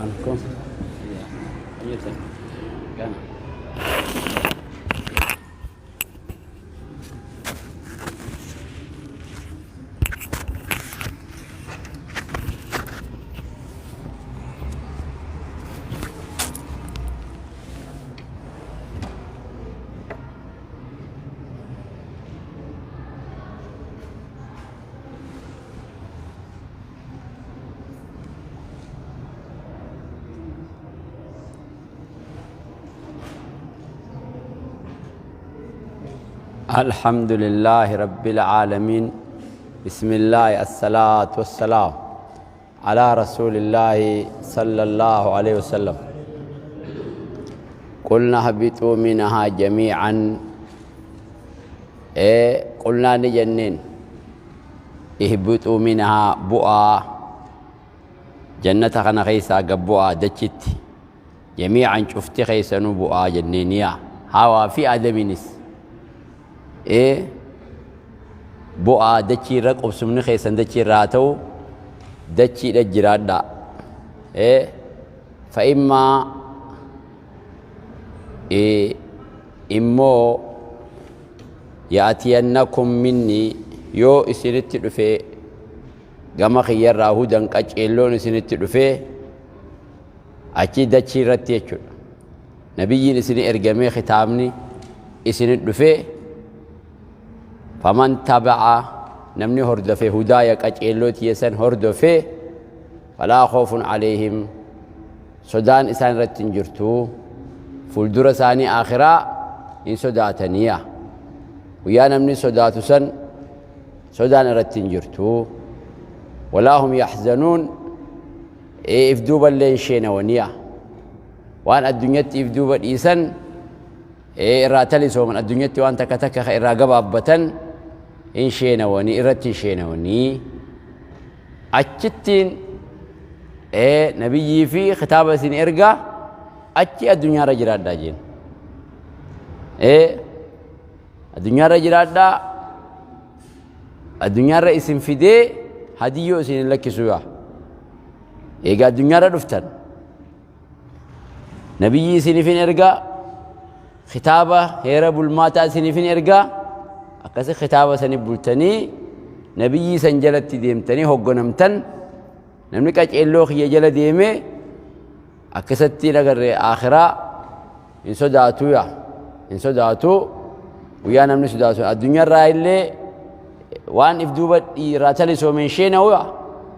Ankum. Jirtan. Gana. الحمد لله رب العالمين بسم الله الصلاة والسلام على رسول الله صلى الله عليه وسلم قلنا اهبطوا منها جميعا إيه قلنا نجنين اهبطوا منها بؤا جنة خنا خيسا قبؤا دجت جميعا شفت خيسا نبؤا جنينيا هوا في آدمينس إيه bu'aa dachii irra qubsumni keessan dachii irraa haa ta'u dachiidha jiraadha ee fa'immaa immoo ya'atiyannakum minni yoo isinitti dhufe gama kiyyarraa hudan qaceelloon isinitti dhufe achi dachii irratti jechuudha nabiyyiin isini ergamee kitaabni isinit dhufe Faman taba'a namni hordofe hudaaya qaceelloo tiyya san hordofe falaa khoofun aleeyhim sodaan isaan irratti hin jirtu fuuldura isaanii aakhiraa hin sodaataniya guyyaa namni sodaatu san sodaan irratti hin jirtu walaa hum yaxzanuun if duuballee hin sheenawaniya waan addunyatti if duuba dhiisan Ee irraa talisooman addunyatti waan takka takka ka irraa gabaabbatan hin sheenawanii irratti hin sheenawanii achittiin ee nabiyyii fi kitaaba isin ergaa achi addunyaarra jiraadhaa jeen ee addunyaarra jiraadhaa addunyaarra isin fidee hadiyyoo isin hin lakkisu yaa egaa addunyaarra dhuftan Nabiyyii isiniifin ergaa, kitaaba heera bulmaataa isiniifin ergaa, akkasi kitaaba sani bultanii nabiyyii san jalatti deemtanii hogganamtan namni qaceelloo kiyya jala deemee akkasatti hin agarre akhiraa hin sodaatu yaa hin sodaatu guyyaa namni sodaatu addunyaarraa illee waan if duuba irraa talisoome hin sheena'u yaa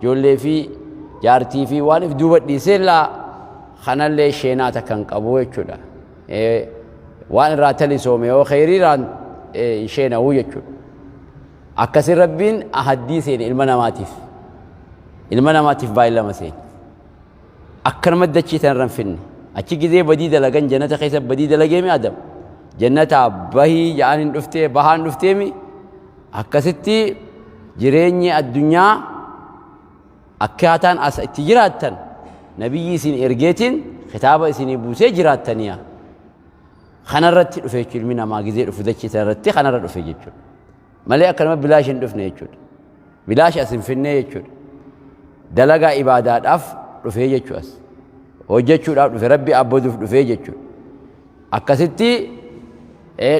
ijoollee fi jaartii fi waan if duuba dhiisee laa kanallee sheenaa takka hin qabu jechuudha. Waan irraa talisoome yoo kheyriiraan hin sheena'u jechuudha. Akkasi rabbiin ahaddii seene ilma namaatiif. Ilma namaatiif baay'ee seene. Akkanuma dachii tanarra hin finne. Achi gizee badii dalagan jannata keessa badii dalageemi Adam. Jannataa bahii ja'an hin dhuftee bahaan dhufteemi. Akkasitti jireenyi addunyaa akkaataan as itti jiraattan nabiyyii isin ergeetiin kitaaba isinii buusee jiraattaniya. Kanarratti dhufe jechuudha ilmi namaa gizee dhufu dachii tanarratti kanarra dhufe jechuudha. Malee akkanuma bilaash hin dhufne jechuudha. Bilaash as hin finnee jechuudha. Dalagaa ibaadaadhaaf dhufee jechuu as. Hojjechuudhaaf dhufe rabbi abboduuf dhufee jechuudha. Akkasitti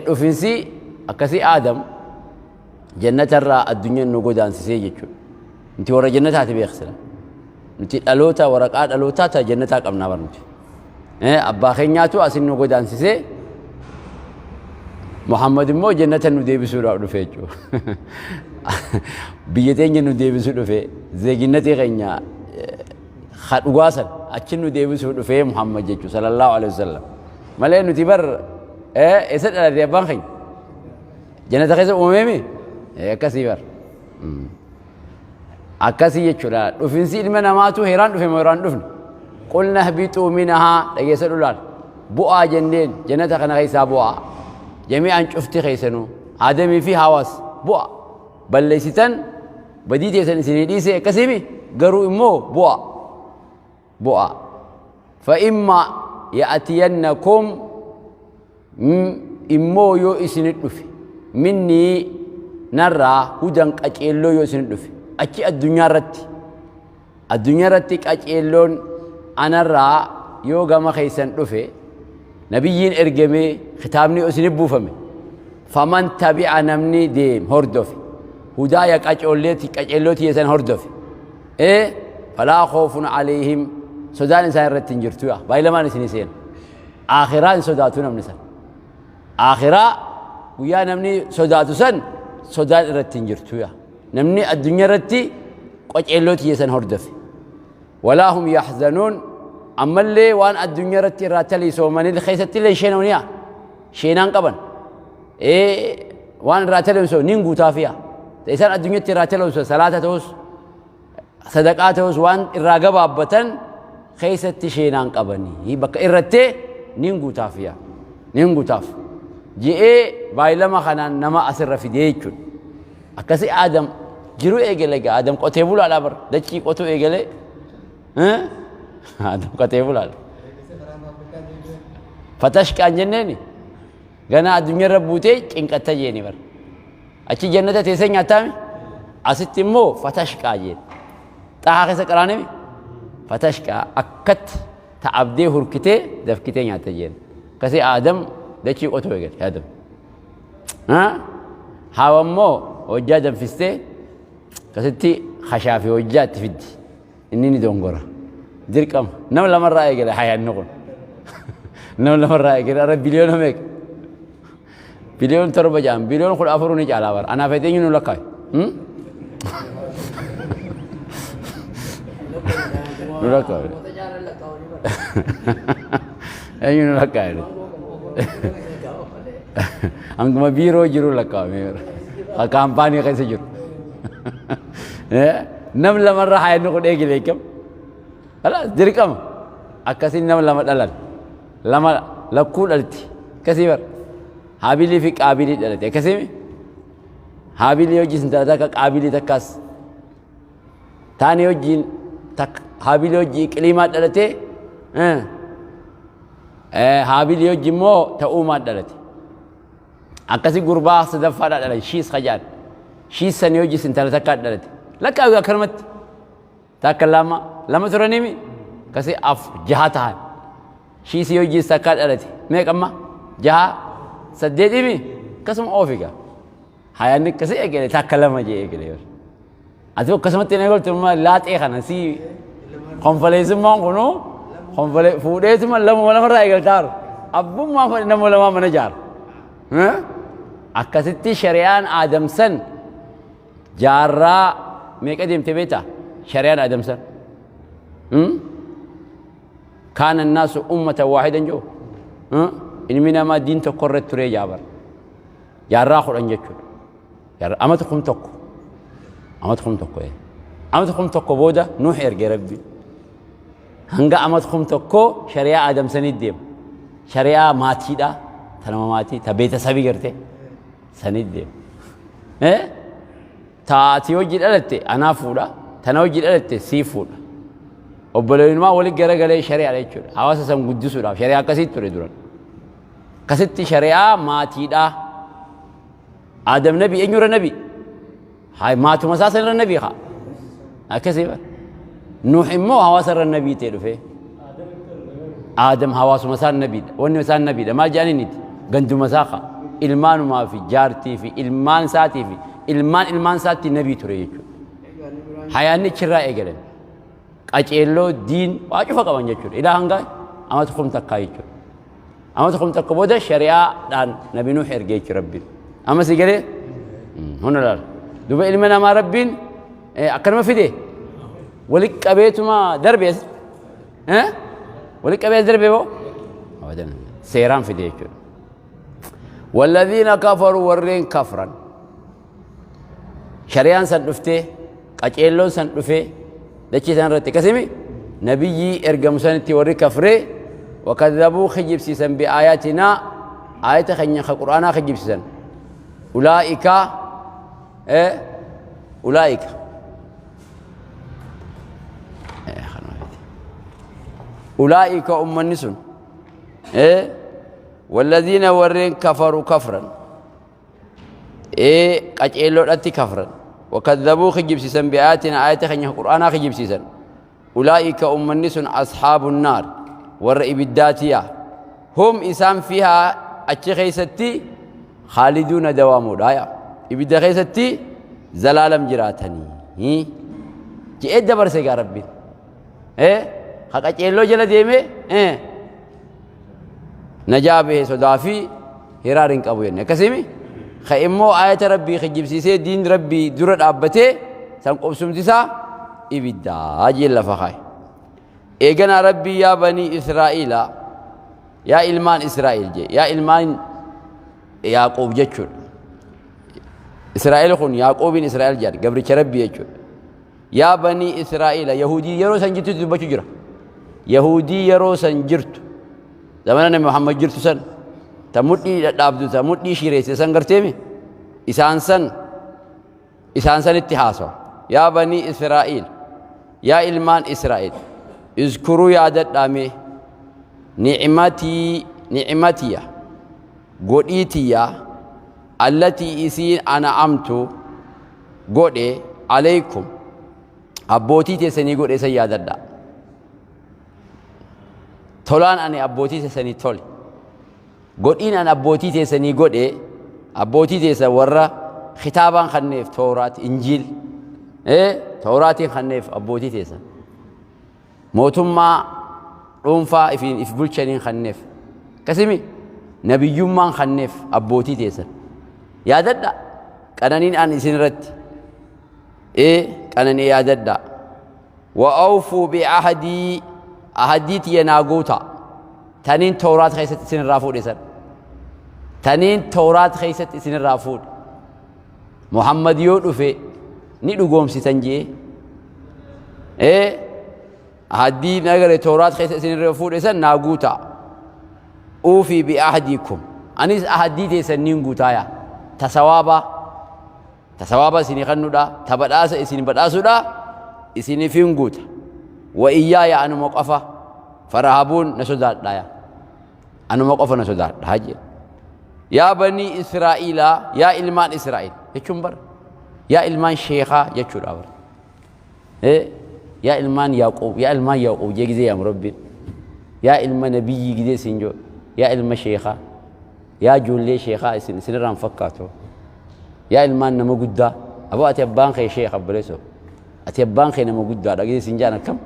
dhufinsi akkasii Aadam jannatarraa addunyaan nu godaansisee jechuudha. Nuti warra jannataati beeksisa. Nuti dhaloota waraqaa dhalootaa ta jannataa qabnaa bar nuti. Abbaa keenyaatu asin nu godaansisee Muhammad immoo jannata nu deebisuudhaaf dhufe jechuudha. Biyya teenya nu deebisuu dhufe zeeginnatii keenya ha dhugaa san achi nu deebisuu dhufe Muhammad jechuudha sallallahu alaihi wasallam. Malee nuti bar eessa dhalate abbaan keenya? Jannata keessa uumameemi? Akkasii bar. Akkasii jechuudha. Dhufinsi ilma namaatu heeraan dhufe moo heeraan dhufne? Qulna ihbixuu minahaa dhageessa dhulaan. Bu'aa jenneen jannata kana keessaa bu'aa. Jami'an cufti keessanuu. Aadamii fi Hawaas bu'a. Balleessitan badii teessan isinii dhiise akkasiimi garuu immoo bu'a. Bu'a. Fa'imma ya'atiyannakum immoo yoo isinit dhufe minnii narraa hudan qaceelloo yoo isinit dhufe achi addunyaa irratti addunyaa irratti qaceelloon anarraa yoo gama keessan dhufe, nabiyyiin ergamee kitaabni isinif buufame, faman tabi'a, namni deem hordofe, hudaaya, qaceellooti, qaceelloo tiyya san hordofe, falaa khoofun alayhim, sodaan isaan irratti hin jirtu. Yaa baay'ilamaan isinii seena, akhiraa hin sodaatu namni san. Akhiraa guyyaa namni sodaatu san sodaan irratti hin jirtu. Yaa namni addunyaa irratti qaceelloo tiyya san hordofe, walaa hum yaxzanuun, ammallee waan addunyaa irratti irraa taliisoomanii keessatti illee sheenawniyaa sheenaan qaban, waan irraa taliisoom nin guutaafiya. Isaan addunyatti irraa taliisoom, salaata ta'us sadaqaa ta'us, waan irraa gabaabbatan keessatti sheenaan qabanii bakka irrattee nin guutaafiya, nin guutaaf je'ee baay'ilama kanaan nama asirra fidee jechuudha. Akkasi Aadam jiru eegale. Egaa Aadam qotee bulaadhaa bara dachii qotuu eegale. Aadam qotee bulaadha. Fatashqaan jenneeni ganaa addunyaarra buutee cinqatta jeeni bara. Achi jannata teessee nyaataami, asitti immoo fatashqaa jeen. Xahaa keessa qaraanimi fatashqaa, akkatti ta'abdee hurkitee dafkitee nyaatta jeen. Akkasii Aadam dachii qotuu eegale Aadam. Hawa immoo hojjaa danfistee akkasitti hashaa fi hojjaa itti fiddi. Inni ni dongora. Dirqama. Nama lamarraa eegale hayaanni kun. Nama lamarraa eegale irra biliyoona meeqa? Biliyoona 7 jedhan, biliyoona 14 ni caalaa bara. Anaaf eenyu nu lakkaaye? Nu lakkaaye. Eenyu nu lakkaaye? Hanguma biiroo jiru lakkaa'ame. Kaampaanii keessa jiru. Nam lamarraa hayanni kun eegale kam? Dirqama. Akkasiin nama lama dhalan. Lama lakkuu dhalti. Akkasii bara. Haabilii fi Qaabilii dhalate. Akkasii Haabilii wajjin intala takka, Qaabilii takkaas. Taanii wajjin takka, Haabilii wajjin Qiliimaa dhalate. Haabilii wajjin immoo Ta'uumaa dhalate. Akkasii gurbaa sadaffaadhaa dhalan, Shiis kajaan. Shiis sanii wajjin intala takkaa dhalate. Lakkaa akkanumatti. Takka, lama, lama turaniimi, akkasii afur, jaha tahan. Shiisii wajjin takkaa dhalate. Meeqa amma? Jaha, saddeetimi, akkasuma oofiga. Hayaanni akkasii eegale, takka lama jee eegale. Ati akkasumatti hin eegaltu laaxee kana si konfoleessummaan kunuu fuudheetuma lama lamarraa eegaltaaru. Abbummaan fedhe nama lamaa mana jaaru. Akkasitti shari'aan aadamsan jaarraa meeqa deemte beektaa? Shari'aan aadamsan. Kaana naasu ummatan waahidan jiru. Ilmi namaa diin tokko irratti turee jaabar. Jaarraa 10 jechuudha. Amata 1000. Amata 1000. Amata 1000 booda Nuux ergee Rabbi. Hanga amata 1000 shari'aa aadamsanii deema. Shari'aa maatiidha. Ta nama maatii, ta beetasabii gartee sanii deema. Taati hojii dhalatte anaa fuudha. Tana hojii dhalatte sii fuudha. Obboleeyyinumaa walitti garagalee shari'aadha jechuudha. Hawaasa san guddisuudhaaf shari'aa akkasii ture duran. Akkasitti shari'aa maatiidha. Aadam nabi, eenyurra nabi? Haa, maatuma isaa sanirra nabi haa. Akkasii bara. Nuux immoo hawaasa irra nabii ta'e dhufee. Aadam hawaasuma isaan nabiidha. Wanni isaan nabiidha. Maal jedhaniiniti? Ganduma isaa kaa. Ilmaanumaa fi jaartii fi ilmaan isaatii fi ilmaan ilmaan isaatti nabii ture jechuudha. Hayaanni achirraa eegalan. Qaceelloo diin waa cufa qaban jechuudha. Ilaa hanga amata 1000 jechuudha. Amata 1000 booda shari'aadhaan nabi Nuux ergee jechuudha Rabbiin. Amma si galee? Hunda laala. Duuba ilma namaa Rabbiin akkanuma fide walitti qabeetuma darbe, walitti qabee darbe boo seeraan fide jechuudha. والذين كفروا، warreen kafran, shari'aan san dhuftee, qaceelloon san dhufee dachii san irratti akkasimi nabiyyii ergamu sanitti warri kafree, وكذبوا kijibsiisan, بآياتنا, aayata keenya ka qur'aanaa kijibsiisan, أولئك أولئك أولئك ummanni sun, والذين warreen كفروا kafran, qaceelloodhatti kafran, وكذبوا kijibsiisan, بآياتنا, aayata keenya qur'aanaa kijibsiisan. Ulaa'ika ummanni sun asxaabu naar, warra ibiddaatiya. Hum isaan fiihaa achi keessatti khaaliduuna dawaamuudha ya. Ibidda keessatti zalaalam jiraatanii. Je'ee dabarse gaa Rabbiin. Haqa ceelloo jala deemee najaa bahee sodaa fi hiraar hin qabu jenne. Akkasimi ka immoo ayata Rabbii kijibsiisee diin Rabbii dura dhaabbatee san qubsumti isaa ibiddaa jeen lafa kaaye. Eeganaa Rabbii yaa banii Israa'iila, yaa ilmaan Israa'el jee, yaa ilmaan Yaaqoob jechuudha. Israa'el kun Yaaqoobiin Israa'el jedhan, gabricha Rabbii jechuudha. Yaa banii Israa'iila, Yahudii yeroo san jirtutti dubbachuu jira. Yahudii yeroo san jirtu, zamana Nabi Muhammad jirtu san, ta mudhii dhadhaabdu, ta mudhii shireesse san garteemi, isaan san isaan sanitti haasawa. Yaa banii Israa'iil, yaa ilmaan Israa'el, izkuruu yaadadhaa mee ni'matii ni'matiya godhii tiyya allatii isiin ana'amtu godhe aleykum abbootii teessanii godhe san yaadadhaa. Tolaan ani abbootii teessanii tole. Godhiin an abbootii teessanii godhe, abbootii teessan warra kitaabaan kanneef Tooraat, Injiil, Tooraatiin kanneef abbootii teessan. Mootummaa dhuunfaa ifiin if bulchaniin kanneef. Akkasimi nabiyyummaan kanneef abbootii teessan. Yaadadha qananiin an isin irratti qananii yaadadha. Wa awfuu bi'ahdii, ahdii tiyya naa guutaa. Taniin Tooraat keessatti isin irraa fuudhe san. Taniin Tooraat keessatti isin irraa fuudhe. Muhammad yoo dhufe ni dhugoomsitan jee. Ahdii nagare Tooraat keessa isin irraa fuudhe san naa guutaa. Uufii bi'ahdiikum. Anis ahdii teessan niin guutaaya. Ta sawaabaa. Ta sawaaba isinii kennuudha, ta badhaasa isin badhaasuudha, isiniifin guuta. Wa iyyaaya anuma qofa farahabuun na sodaadhaa. Anuma qofa na sodaadhaa jedhe. Yaa banii Israa'iilaa, yaa ilmaan Israa'el jechuun bara. Yaa ilmaan sheekaa jechuudha bara. Yaa ilmaan Yaaqoob, yaa ilmaan Yaaqoob jee gizee yaamu Rabbiin. Yaa ilma nabiyyii gizee isin joo, yaa ilma sheekaa. Yaa ijoollee sheekaa isin isinirraan fakkaatu. Yaa ilmaan nama guddaa. Aboo ati abbaan kee sheekh obboleessoo. Ati abbaan kee nama guddaadha gizee isin jaan akkam?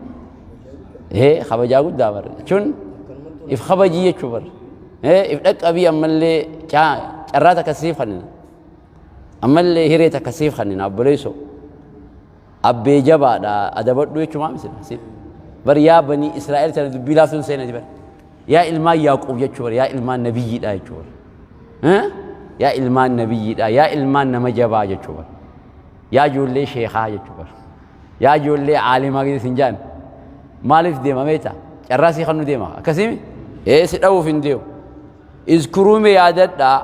Ee kabajaa guddaa bara. Jechuun if kabajii jechuu bara. Ee if dhaqqabii ammallee carraa takka siif kennina. Ammallee hiree takka siif kennina obboleessoo. Abbee jabaadha adabadhu jechumaa misila. Bar yaa banii Israa'el tana dubbii laaftuun seenati bar. Yaa ilmaan Yaaqoob jechuu bar, yaa ilmaan nabiyyiidha jechuu bar. Yaa ilmaan nabiyyiidha, yaa ilmaan nama jabaa jechuu bar. Yaa ijoollee sheekaa jechuu bar. Yaa ijoollee aalimaa gidi sin jaan. Maaliif deema meeta? Carraa sii kan nu deema. Akkasiimi? Ee si dhawuuf hin deemu. Izkuruu mee yaadadhaa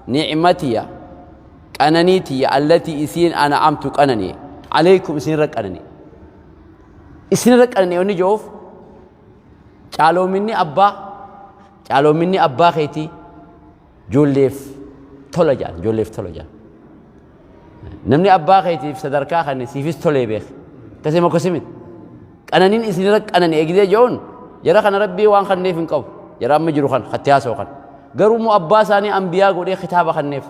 ni'matiya qananii tiyya allatii isiin ana amtu qananii aleykum isinirra qananii. Isinirra qananii wanni jiruuf Caaloominni abbaa, caaloominni abbaa keetii ijoolleef tola jedhan, ijoolleef tola jedhan. Namni abbaa keetiif sadarkaa kan siifis tolee beek. Akkasii akkasii miti. Qananiin isinirra qanani eegdee jechuun jara kana rabbii waan kanneef hin qabu. Jara amma jiru kan katti haasa'u kan. Garuu immoo abbaa isaanii ambiyaa godhee kitaaba kanneef.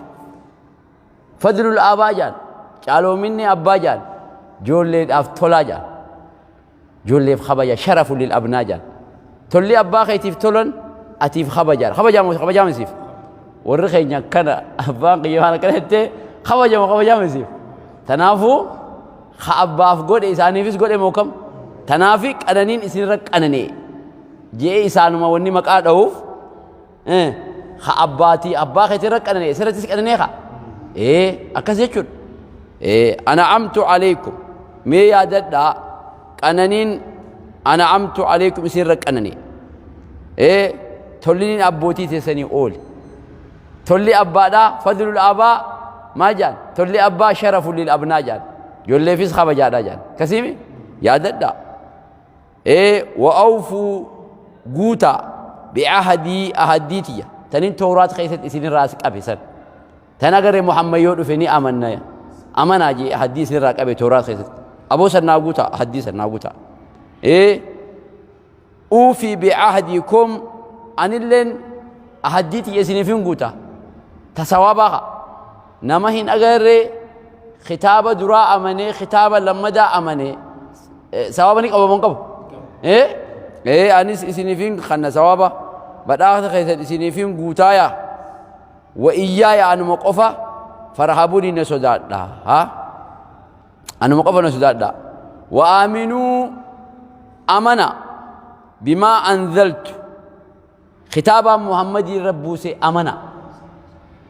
Fadlul aabaa jedhan. Caaloominni abbaa jedhan. Ijoolleedhaaf tolaa jedhan. Ijoolleef kabaja, sharafu lil abnaa jedhan. Tolli abbaa keetiif tolan atiif kabajaadha. Kabajaa moo kabajaa misiif? Warri keenya akkana abbaan kiyya waan akkana jettee kabaja moo kabajaa misiif? Tanaafuu ka abbaaf godhe isaaniifis godhe moo kam? Tanaafi qananiin isinirra qananee je'ee isaanuma wanni maqaa dha'uuf ka abbaatii abbaa keetirra qananee isirrattis qananee ka ee akkas jechuudha. Ana'amtu aleykum mee yaadadhaa qananiin ana'amtu aleykum isinirra qananee tolliniin abbootii teessanii oole tolli abbaadhaa fadlul abaa maal jedhan tolli abbaa sharafu lil abnaa jedhan ijoolleefis kabajaadhaa jedhan akkasiimi yaadadhaa. Wa awfuu guutaa bi'ahadii ahaddii tiyya tanin tooraat keessatti isinirraa as qabe san tan agarre Muhammad yoo dhufe ni amanna amanaa jee ahaddii isinirraa qabe tooraat keessatti aboo san naa guutaa ahaddii san naa guutaa. Ee uufii bi'ahdikum, anilleen ahaddii tiyya isiniif hin guuta. Ta sawaabaa ka nama hin agarree kitaaba duraa amanee kitaaba lammadaa amanee sawaaba ni qaba moo hin qabu? Ee ee anis isiniif hin kanna sawaaba badhaasa keessan isiniif hin guutaaya. Wa iyyaaya anuma qofa farhabuni na sodaadha. Ha? Anuma qofa na sodaadha. Wa aaminuu amana bimaa anzaltu kitaabaa Muhammadii irra buuse amana.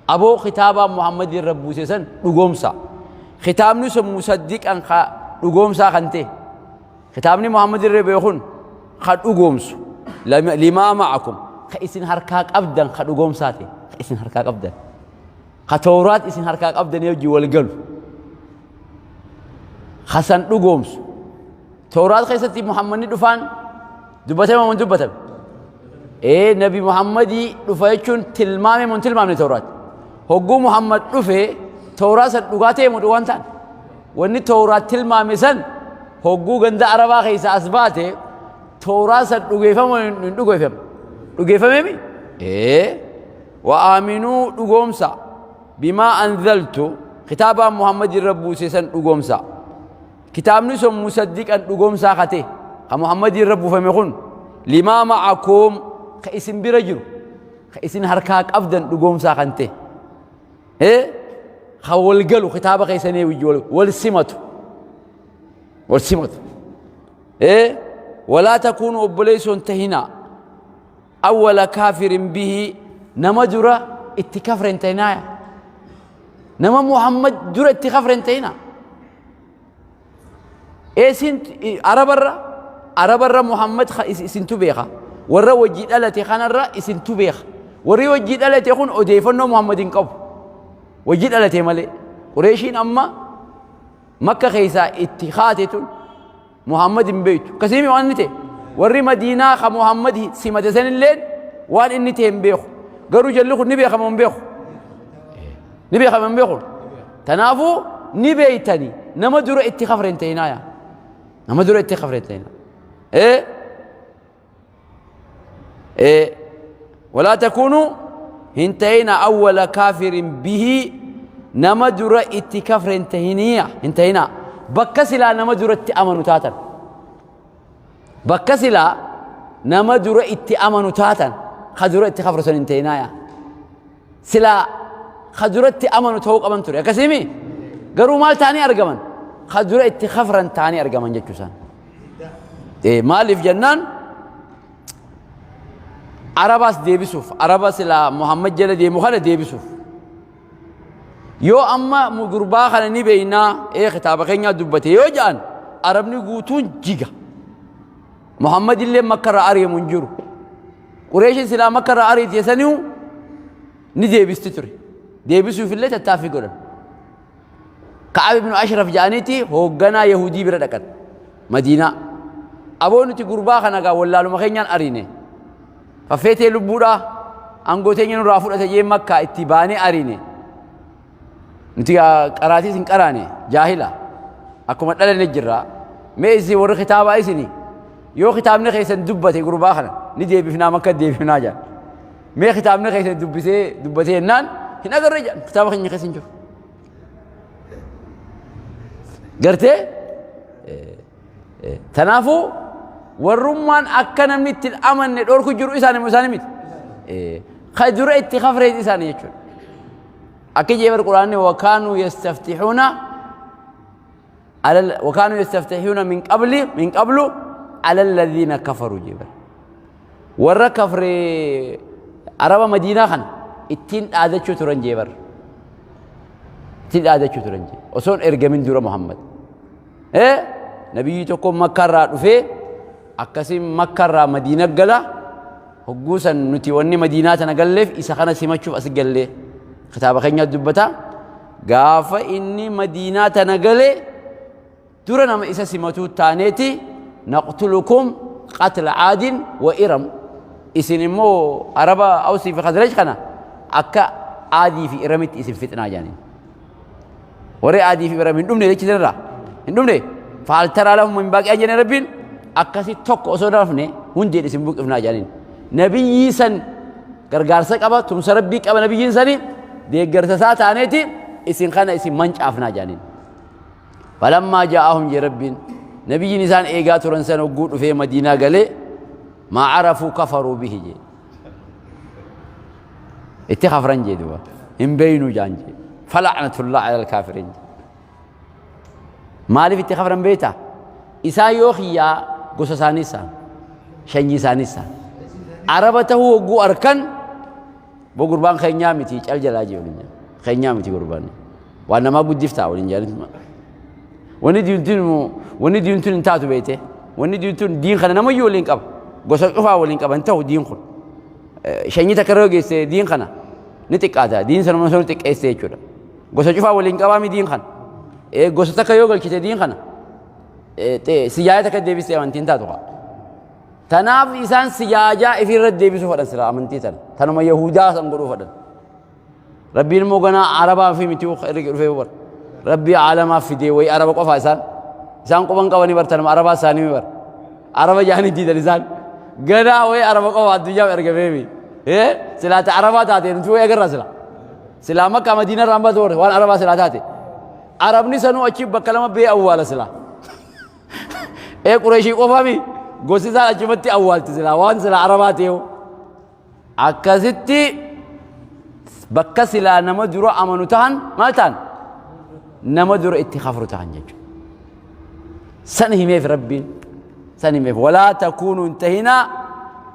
Aboo kitaabaa Muhammadii irra buuse san dhugoomsa. Kitaabni sun musaddiqan ka dhugoomsaa kan ta'e. Kitaabni Muhammad irra bu'e kun ka dhugoomsu limaa ma'akum ka isin harkaa qabdan ka dhugoomsaa ta'e ka isin harkaa qabdan ka tooraat isin harkaa qabdan wajjin wal galu ka san dhugoomsu. Tooraat keessatti Muhammadni dhufaan dubbatame moo hin dubbatame? Ee, Nabi Muhammadii dhufa jechuun tilmaame moo hin tilmaamne tooraat? Hogguu Muhammad dhufe tooraa san dhugaa ta'e moo dhugaan ta'an? Wanni tooraat tilmaame san hogguu ganda Arabaa keessa as baate tooraa san dhugeeffamu hin dhugeeffamu? Dhugeeffamee? Ee, wa aaminuu dhugoomsa bimaa anzaltu kitaabaan Muhammad irra buuse san dhugoomsa. Kitaabni sun musaddiqan dhugoomsaa kate ka Muhammad irra buufame kun limaa ma'akum ka isin bira jiru ka isin harkaa qabdan dhugoomsaa kan ta'e. Ee, ka wal galu kitaaba keessanii wajji wal simatu. Wal simatu. Ee, walaa takuunu obboleessoon tahinaa awwala kaafirin bihi nama dura itti kafre hin tahinaa. Nama Muhammad dura itti kafre hin tahinaa. Eesin arabarra Muhammad isintu beeka. Warra wajjii dhalate kanarra isintu beeka. Warri wajjii dhalate kun odeeffannoo Muhammad hin qabu. Wajjii dhalate malee. Qureeshiin amma Makka keessaa itti kaate tun Muhammad hin beektu. Akkasii waan inni ta'e. Warri Madiinaa ka Muhammad simate sanilleen waan inni ta'e hin beeku. Garuu jalli kun ni beekama hin beeku. Ni beekama hin beeku. Tanaafuu ni beeytani nama dura itti kafre hin ta'inaa yaa. Nama dura itti kafre hin ta'inaa. Ee ee walaa takuunuu hin ta'ina awwala kaafirin bihii nama dura itti kafre hin ta'iniya hin ta'inaa. Bakka silaa nama duratti amanu taatan. Bakka silaa nama dura itti amanu taatan ka dura itti kafre sun hin ta'inaa yaa. Silaa ka duratti amanu ta'uu qaban ture, akkasiimi? Garuu maal ta'anii argaman? Ka dura itti kafran ta'anii argaman jechuu isaan. Maaliif jennaan Arabaas deebisuuf, Araba silaa Muhammad jala deemu kana deebisuuf. Yoo amma gurbaa kana ni beeynaa ee kitaaba keenyaa dubbate yoo ja'an Arabni guutuun jiga. Muhammad illee Makka irraa ari'amu hin jiru. Qureeshiin silaa Makka irraa ariite saniu ni deebisti ture. Deebisuuf illee tattaaffii godhan. Ka'ab ibn Ashraf jedhaniiti hoogganaa Yahudii bira dhaqan. Madiinaa. Aboo nuti gurbaa kana gaa wallaaluma keenyaan ariine. Faffeetee lubbuudhaa aangoo teenya nurraa fudhate jee Makkaa itti baanee ariine. Nuti qaraatiis hin qaraane jaahila. Akkuma dhalanne jirra. Mee isin warri kitaabaa isini yoo kitaabni keessan dubbate gurbaa kana ni deebifnaa Makka deebifnaa jedhan. Mee kitaabni keessan dubbisee dubbatee jennaan hin agarre jedhan, kitaaba keenya keessa hin jiru. Gartee? Tanaafuu warrummaan akka namni itti hin amanne dhorku jiru isaani moo isaani miti? Ka dura itti kafreet isaani jechuudha. Akka jee bar Quraanni wakaanuu yastaftixuuna wakaanuu yastaftixuuna min qabli min qablu ala alladhiina kafaruu jee bar. Warra kafree Araba Madiinaa kana ittiin dhaadachuu turan jee bar. Ittiin dhaadachuu turan jee. Osoo hin ergamin dura Muhammad. Nabiyyii tokko Makkaarraa dhufee akkasiin Makkaarraa Madiina gala. Hogguu san nuti wanni Madiinaa tana galleef isa kana simachuuf as gallee. Kitaaba keenya dubbata. Gaafa inni Madiinaa tana gale dura nama isa simatuu taaneeti naqtulukum qatla aadin wa iram. Isin immoo Araba Awsii fi Khazraj kana akka Aadii fi Iramitti isin fixnaa jaaniin. Warri Aadii fi Iram hin dhumne jechi sanirraa hin dhumne. Faaltaraa lahum min baaqii jenne Rabbiin. Akkasi tokko osoo dafne hundeen isin buqqifnaa jedhaniin. Nabiyyii san gargaarsa qaba, tumsa Rabbii qaba. Nabiyyiin sani deeggarsa isaa taaneeti isin kana isin mancaafnaa jedhaniin. Falammaa jaa'ahum jee Rabbiin, nabiyyiin isaan eegaa turan san hogguu dhufee Madiinaa galee, maa carafuu kafaruu bihi jee. Itti kafran jee duba. Hin beeynu jaan jee. Fala'natullah ala alkaafiriin jee. Maaliif itti kafran beektaa? Isaan yoo kiyyaa gosa isaanii isaan shanyii isaanii isaan Araba tahuu hogguu arkan, bo gurbaan keenyaa miti, cal jalaa jee waliin jaan. Keenyaa miti gurbaan. Waan namaa guddiftaa waliin jaanituma. Wanni diintuun hin taatu beekte. Wanni diintuun diin kana namayyuu waliin qaba. Gosa cufaa waliin qaba hin ta'u diin kun. Shanyii takka irra geesse diin kana ni xiqqaata. Diin sanuma sana xiqqeesse jechuudha. Gosa cufaa waliin qabaami diin kana. Gosa takka yoo galchite diin kana sijaaya takka deebistee amantiin taatu kaa. Tanaaf isaan sijaajaa ifirra deebisuu fedhan sila amantii tana. Tanuma Yahudaa san godhuu fedhan. Rabbiin immoo ganaa Arabaa fi miti erga dhufee bar. Rabbii aalamaaf fidee wayii Araba qofaa isaan. Isaan quban qabanii bar, tanuma Arabaa isaanii bar. Araba jaanii diidan isaan. Ganaa wayii Araba qofa addunyaaf ergameemi. Silaata Arabaa taate nuti wayii agarra sila. Silaa Makkaa Madiina irraa hambatu waan Arabaa silaa taate. Arabni sanuu achi bakka lama bee awwaala silaa. Qureeshii qofami gosi isaan achumatti awwaalti silaa waan silaa Arabaa ta'e. Akkasitti bakka silaa nama dura amanu tahan maal ta'an? Nama dura itti kafru tahan jechuudha. San himeef Rabbiin, san himeef: walaa takuunu, hin tahinaa,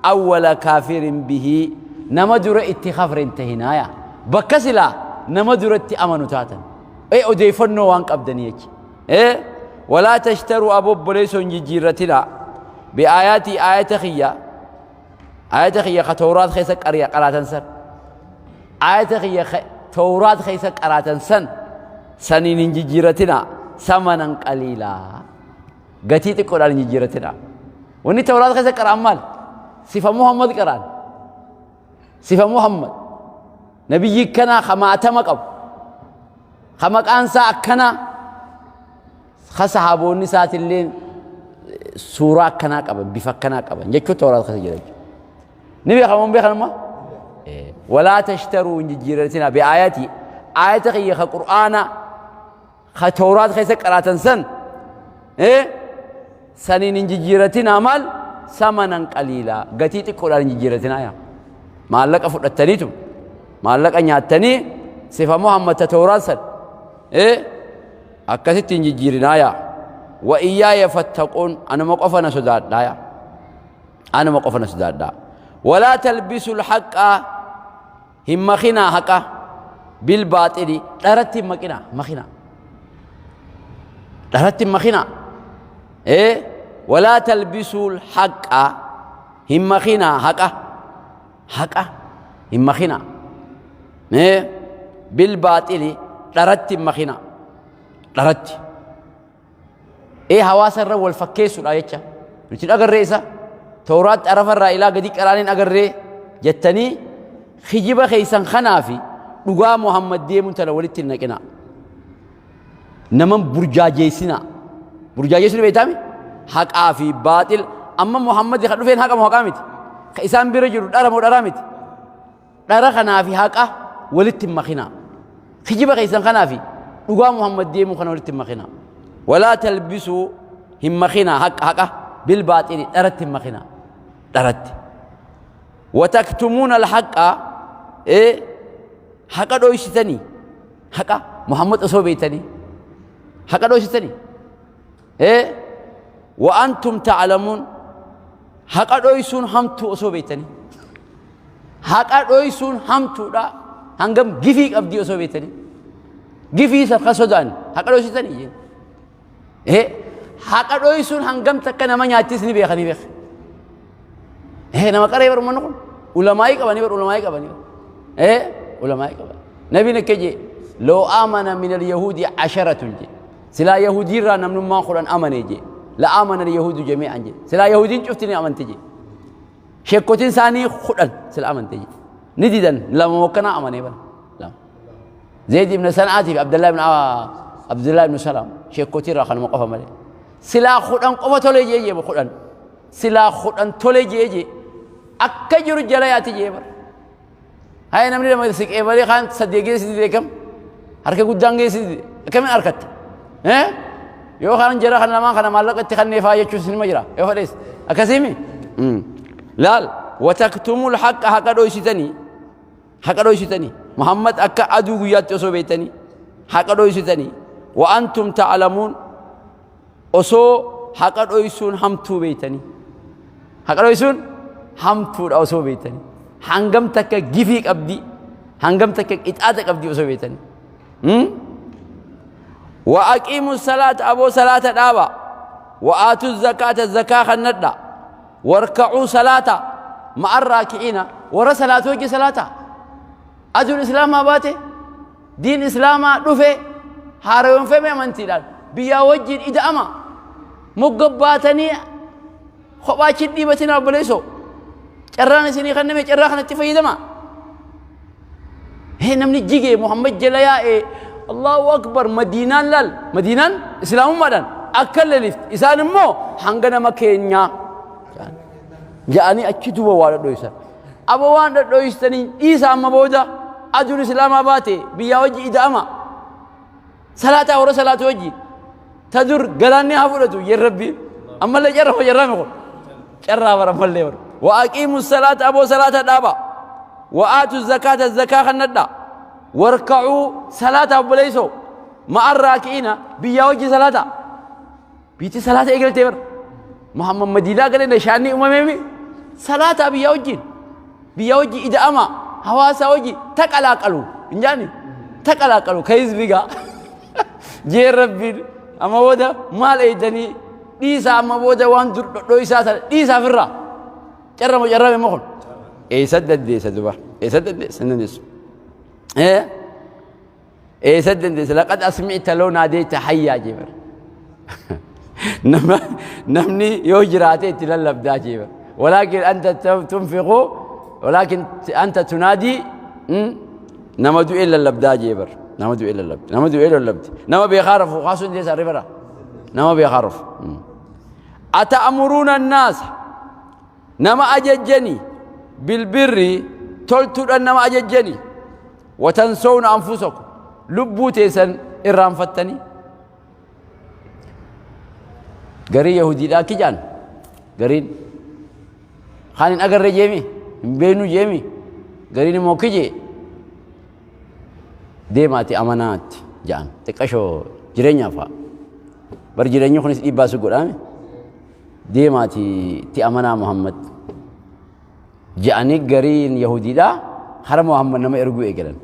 awwala kaafirin bihii, nama dura itti kafre hin tahinaa yaa. Bakka silaa nama dura itti amanu taatan. Odeeffannoo waan qabdanii jechi. Walaa tashtaruu, abobboleessoo hin jijjiirratinaa, bi'aayaatii, aayata kiyya, aayata kiyya ka Tawraat keessa qaraatan san, aayata kiyya ka Tawraat keessa qaraatan san, saniin hin jijjiirratinaa. Samanan qaliilaa, gatii xiqqoodhaan hin jijjiirratinaa. Wanni Tawraat keessa qara'an maal? Sifa Muhammad qara'an. Sifa Muhammad, nabiyyi kanaa kamaatama qabu, ka maqaan isaa akkanaa, ka sahaboonni isaatillee suuraa akkanaa qaban, bifa akkanaa qaban jechuun Tawraat keessa jira jechuudha. Ni beekama, hin beekan amma? Walaa tashtaruu, hin jijjiirratinaa, bi'aayatii, aayata kiyya ka Qur'aana ka Tawraat keessa qaraatan san saniin hin jijjiirratinaa. Maal? Samanan qaliilaa, gatii xiqqoodhaan hin jijjiirratinaa yaa. Maallaqa fudhattaniitu, maallaqa nyaattanii sifa Muhammad ta Tawraat san akkasitti hin jijjiirinaa yaa. Wa iyyaaya fattaquun, anuma qofa na sodaadhaa yaa. Anuma qofa na sodaadhaa. Walaa talbisu alhaqqa, hin makinaa, haqa bil baaxili, dharatti hin makinaa, makinaa. Dharatti hin makinaa. Walaa talbisuu alhaqqa, hin makinaa, haqa, haqa hin makinaa. Bil baaxili, dharatti hin makinaa. Dharatti. Hawaasa irra wal fakkeessuudha jecha. Nuti agarree isa Tawraatti arafa irraa ilaa gadi qaraaniin agarree jettanii kijiba keessan kanaa fi dhugaa Muhammad deemuun tana walitti hin naqinaa. Naman burjaajeessinaa. Burjaajeessuun beektaami? Haqaa fi baaxil. Amma Muhammad kan dhufeen haqa moo haqaa miti? Ka isaan bira jiru dhara moo dharaa miti? Dhara kanaa fi haqa walitti hin makinaa. Kijiba keessan kanaa fi dhugaa Muhammad deemuu kana walitti hin makinaa. Walaa talbisuu, hin makinaa, haqa, haqa bil baaxili, dharatti hin makinaa. Dharatti. Wataktumuuna alhaqa, haqa dhoysitanii, haqa Muhammad osoo beektanii haqa dhoysitanii, wa antum ta'lamuun, haqa dhoysuun hamtuu osoo beektanii, haqa dhoysuun hamtuudha, hangam gifii qabdii osoo beektanii, gifii isa ka sodaan haqa dhoysitanii, haqa dhoysuun hangam takka nama nyaachis ni beekanii beek. Nama qaree bar, uummanni kun ulamaayii qabanii bar, ulamaayii qabanii bar, ulamaayii qaban. Nabiin akka jee: loo amana min alyahuudi casharatun jee, silaa yahudii irraa namnummaan 10 amane jee, la amana alyahuudu jamii'an jee, silaa yahudiin cufti ni amante jee. Sheekkotiin isaanii 10 sila amante jee. Ni didan, lama mokkanaa amanee bara, lama, Zeyd ibn San'aatii fi Abdullah ibn Salaam. Sheekkotii irraa kanuma qofa malee silaa 10 qofa tole jee, 10. Silaa 10 tole jee jee akka jiru jala yaati jee bara. Haya namni lama si qeebalee kaan sadii geessi dide kam harka guddaan geessi dide akkamiin harkatta? Yoo kaan jara kan lamaan kana maallaqa itti kanneefaa jechuun sinima jira yoo fedhees akkasiimi. Laal wataktumul haqa haqa dhoysitanii haqa dhoysitanii Muhammad akka aduu guyyaatti osoo beektanii haqa dhoysitanii wa antum ta'lamuun osoo haqa dhoysuun hamtuu beeytanii haqa dhoysuun hamtuudha osoo beeytanii hangam takka gifii qabdi hangam takka qixaaxa qabdi osoo beeytanii wa aqiimu salaata aboo salaata dhaaba wa aatu zakaata zakaa kannadha warka'uu salaata ma'ar raaki'iina warra salaatu hojii salaata aduun islaamaa baate Diin Islaamaa dhufe haarayomfame amantiidhaan biyyaa wajjin ida'ama mogga baatanii kophaa achi dhiibatinaa obboleessoo carraan isinii kenname carraa kanatti fayyadama. Hee namni jige Muhammad jala yaa'e Allahu Akbar Madiinaan laal Madiinaan Islaamummaadhaan akka lelifti isaan immoo hanga nama keenyaa ja'anii achi duuba waa dhadhoysan. Abo waan dhadhooystanii dhiisa amma booda aduun islaamaa baate biyyaa wajji ida'ama salaataa warra salaatu wajji ta dur galaanni haa fudhatu yen rabbi ammallee carra moo carraame kun carraa bara ammallee bara wa aqiimu salaata aboo salaata dhaaba wa aatu zakaata zakaa kannadha warka'uu salaata obboleessoo ma'an raaki'iina biyyaa wajji salaata Biitti salaata eegaltee bar. Muhammad Madiinaa galee nashaanni uumameemi salaataa biyyaa wajjin. Biyyaa wajjin ida'ama hawaasaa wajjin taqalaaqalu hin jaani taqalaaqalu ka hizbigaa. Jee rabbiin amma booda maal eeydanii dhiisaa amma booda waan dur dhodhooysaa sana dhiisaa firraa. Carrama carrame immoo kun. Eessa dandeessa duba? Eessa dandeessa? Hin dandeessu. Eessa dandeessa? Laqad asmi'ta law naadeyta hayyaa jee bar. Nama namni yoo jiraate itti lallabdaa jee bar. Walaakin anta tunfiqu walaakin anta tunaadii nama du'ee lallabdaa jee bar. Nama du'ee lallabdi. Nama du'ee lallabdi. Nama beekaa rafu kaasuu hin deessaa rifara. Nama beekaa rafu. Ata'amuruuna annaasa nama ajajjani bilbirri toltuudhaan nama ajajjani Watansawna anfusakum lubbuu teessan irraanfattanii. Garii Yahudiidhaa akki jaan gariin kaan hin agarre jeemi hin beenu jeemi gariin immoo akki jee deemaati amanaatti jaan xiqqashoo jireenyaaf haa bar jireenyi kunis dhiibbaa si godhaame deemaati itti amanaa Muhammad. Je'anii gariin Yahudiidhaa hara Muhammad nama erguu eegalan.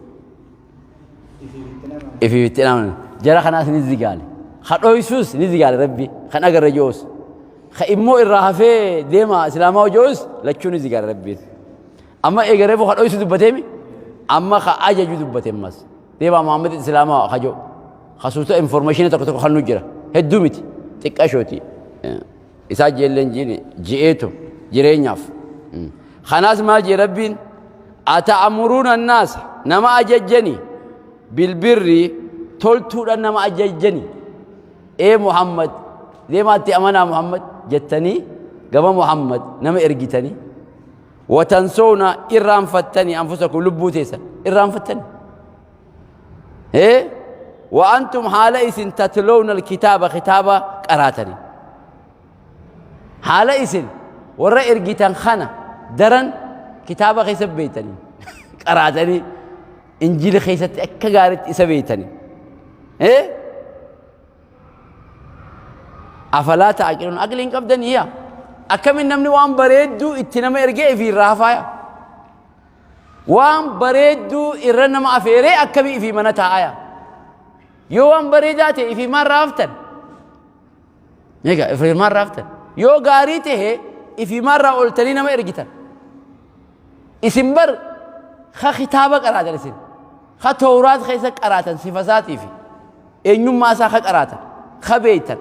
Ifiif itti amanan. Jara kanaas ni zigaale. Ka dhoysuus ni zigaale Rabbi. Kan agarre ji'uus. Ka immoo irraa hafee deema Islaamaa ji'uus lachuu ni zigaale Rabbiin. Amma eegareefu ka dhoysu dubbateemi. Amma ka ajaju dubbate ammas. Deemaa Muhammad Islaamaa ka ji'u. Ka suuta information tokko tokko kan nu jira. Hedduu miti. Xiqqashooti. Isaa jeelleen jiini ji'eetu jireenyaaf. Kanaas maal jee Rabbiin ata'amuruuna annaasa nama ajajjani bilbirri toltuudhaan nama ajajjani ee Muhammad deemaatti amanaa Muhammad jettanii gama Muhammad nama ergitanii watansoona irraanfattanii anfusakum lubbuu teessan irraanfattanii. Ee wa antum haala isin tatloowna alkitaaba kitaaba qaraatanii haala isin warra ergitan kana daran kitaaba keessa beeytanii qaraatanii injiila keessatti akka gaariitti isa beeytanii ee afalaa ta'aqiluun aqlii hin qabdanii yaa akkamin namni waan bareedduu itti nama ergee ifii irraa hafaaya Waan bareedduu irra nama afeeree akkamii ifii mana taa'aya? Yoo waan bareedaa ta'e ifii maal raaftan? Egaa ifii maal raaftan? Yoo gaarii ta'e ifii maal raa ooltanii nama ergitan? Isin bar ka kitaaba qaraatan isin ka tooraat keessa qaraatan sifa isaatii fi eenyummaa isaa ka qaraatan ka beeytan